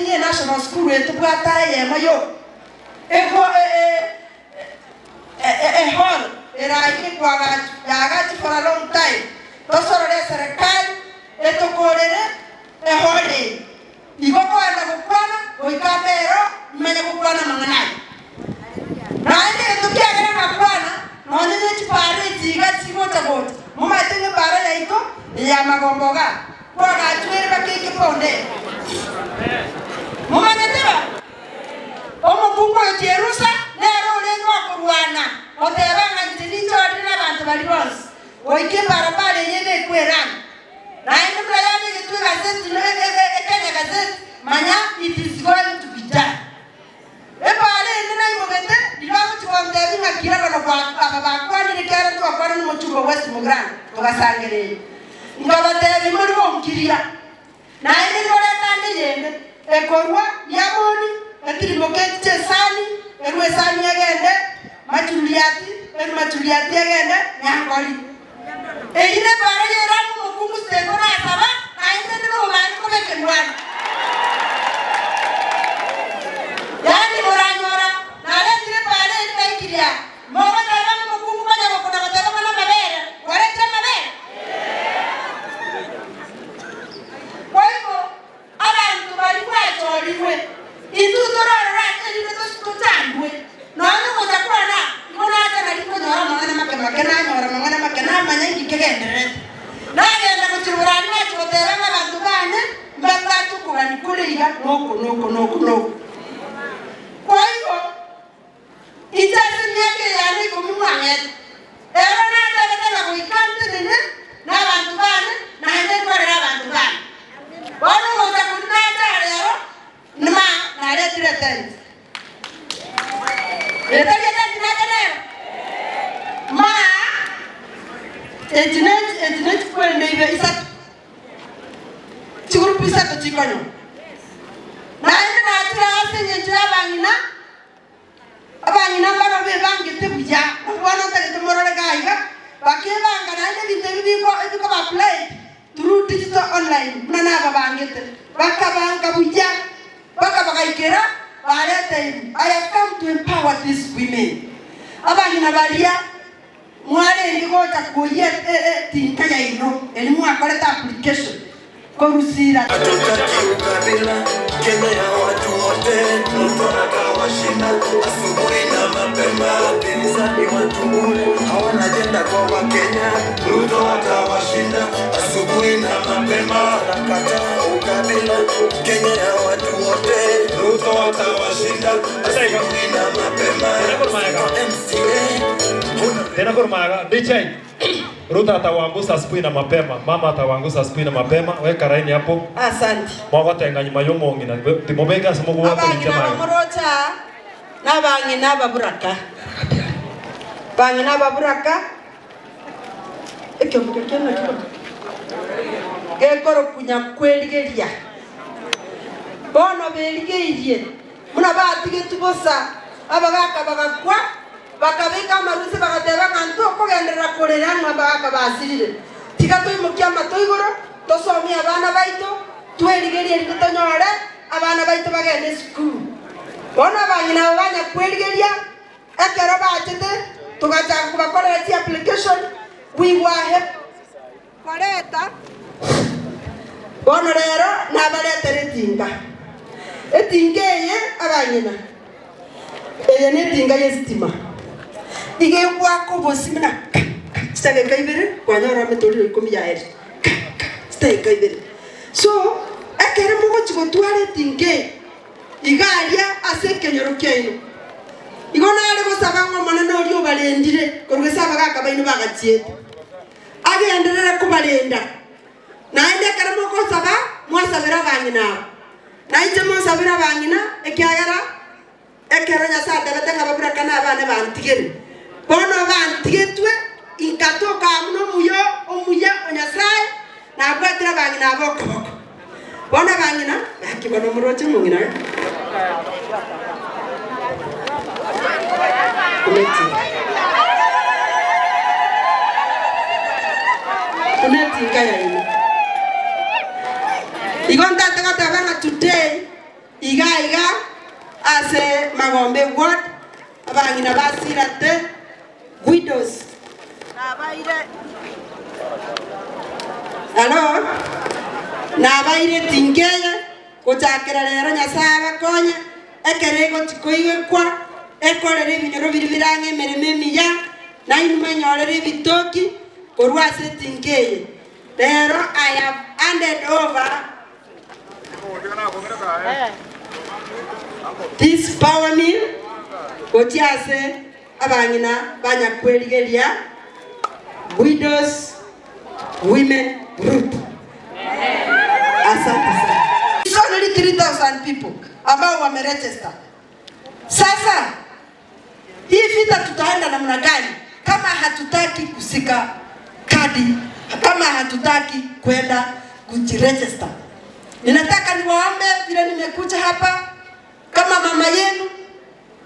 ng'a enational school eye tobwate eyemo yoka, eko ehall eraike koagachwa, yaagachwa for a long time, tosorore eserekari etokorere ehall eye. Igo kogenda gokwana goika ande ero imanye gokwana amang'ana aya. Naende egento kiagera ngakwana, nonye ne chipaara echi iga chigocha gocha, momaete ng'a epaara yaito eye y'amagombo iga, kwagachwa ere bakeike pound eye. Momanyete ba? Omokungu oyo Jerusa nere orenge okorwana, goteba ng'a inche ninchorire nabanto baria bonsi, goika ebarabara eye ebekwe erami. Naende buna yabegetwe egazeti no Kenya Gazette, manya it is going to be done. Epaara ende naimogete, riria bagochia gontebia ng'a kira bono aba bakwanire ekiagera twakwana nomochumba o West Mugirango togasangereria. Nkabatebia mori gonkiria. Naende nkoreta ande eyende ekorwa Riamoni, etirimboke echiche esani, erue esani egende Machururiati, erue Machururiati egende Nyangori. Eyio nepaara y'Eramu omokungu Sitefo nasaba, naende inde nomomani kobeka erwani. Yaani moranyora naretire epaara eria naikirie aa, mogoteba ng'a omokungu konya gokuna goteba ng'a namabere, kwaretire amabere? Kwa igo Abanto baria bwachorirwe, intwe tororore ase erinde tochandwe. Nonya ogocha kwane aa, igo nacha nario nkonyora amang'ana make make, nanyora amang'ana make, namanya inki kegendererete. Nagenda gochia borani nachia goteba ng'a abanto baane mbabwate okogania kore iga, noko, noko, noko, noko. Kwa igo. Inche ase emiaka eye yane ikomi mwang'ete, ero natebete ng'a goika ntenene nabanto baane, naende nkorere abanto baane. Bono ogocha koria nacha rero, nima naretire etenti. Etari etenti nacha nero? Ma echi ne echi ne chikwende ibe isato, chigurupu isato chikonywa. Naende nachire ase engencho y'abang'ina. Abang'ina mbarabwo bebangete buya, na bono ntagete morore gaiga, bakebanga naende ebinto ebi biko ebikoba applied through digital online buna nababangete, bakabanga buya mpaka bagaikera bareteirwe. I have come to empower these women. Abang'ina baria mwarenge gocha koyia etinka yaino eri mwakorete application korusira. Hatutaki ukabila, Kenya ya watu wote, Ruto atawashinda asubuhi na mapema. Wapinzani watu bure, hawana ajenda kwa Wakenya, Ruto atawashinda asubuhi na mapema. Tunakataa ukabila, Kenya ya watu wote, Ruto atawashinda asubuhi na mapema. MCA huna Tena korumaga DJ Ruto atawaangusa asubuhi na mapema. Mama atawaangusa asubuhi na mapema. Weka laini hapo. Asanti. Mogotenga nyuma y'omong'ina. Timobeke ase mogwota Abang'ina inche maega. abamoroche aa, nabang'ina ababuraka. Bang'ina ababuraka, ekiombe keria naki bono? Gekorokwa nyakwerigeria. Bono berigeirie, buna batigetwe bosa, abagaaka bagakwa, Bakabeka amarusia bagateba ng'a ntokogenderera korera ng'a abagaaka basirire. Tiga toimokie amato igoro, tosomie abana baito, twerigerie erinde tonyore abana baito bagende esukuru. Bono abang'ina aba banyakwerigeria, ekero bachete togachaka kobakorera chiapplication, we were happy koreta. Bono rero nabaretere etinga. Etinga eye abang'ina. Eye netinga y'esitima, iga egoaka obosio buna ka ka chidageka ibere kwanyora emetoriro ikomi yaerire ka ka chidageka ibere. So, ekero mogochia gotwara etinga eye, iga aria ase ekenyoro kiaino, igo nare gosaba ng'a Omonene oria obarendire korwa ase abagaka baino bagachiete, agenderere kobarenda. Naende ekero mogosaba, mwasabere abang'ina aba, na inche monsabere abang'ina, ekiagera ekero Nyasae atebete ng'a baburakane abane bantigere, bono bantigetwe, inkatoka amo nomuya omuya o Nyasae, nabwatire abang'ina aba okoboko. Bono abang'ina, gaki bono moroche omong'ina oyo. Buna Buna etinga yaino. Igo ntaete goteba ng'a today. Ase Magombe Ward, abang'ina ba Sirate Widows nabaire Alo, nabaire tingeye gochakera rero Nyasae abakonye, ekero egochi koigekwa, ekorere ebinyoro biria bire ang'e emeremo emiya, nainwe mwenyorere ebitoki korwa ase etinga eye. Rero I have handed over This power mill gochia ase abang'ina ba nyakwerigeria Widows Women Group. Asante sana. It's only 3000 people ambao wameregister. Sasa Hii vita tutaenda namna gani kama hatutaki kusika kadi, kama hatutaki kwenda kujiregister? Ninataka niwaombe vile nimekuja hapa kama mama yenu,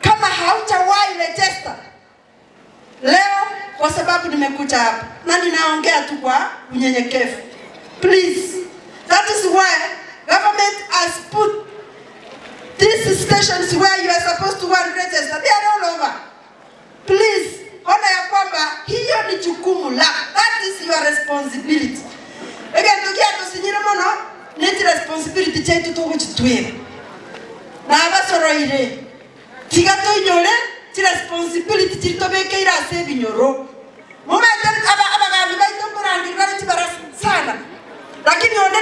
kama haujawahi register leo, kwa sababu nimekuja hapa na ninaongea tu kwa unyenyekevu, please. That is why government has put These stations where you are supposed to go and register, they are all over. Please, ona ya kwamba hiyo ni jukumu la, that is your responsibility. Egento giatosinyire mono ne chiresponsibility chiaito togochitwera. Nabasoroire, tiga toinyore chiresponsibility chiri tobekeire ase ebinyoro. Momanyete aba abagambi baito nkorangeria bare chibarasa sana, lakini onde.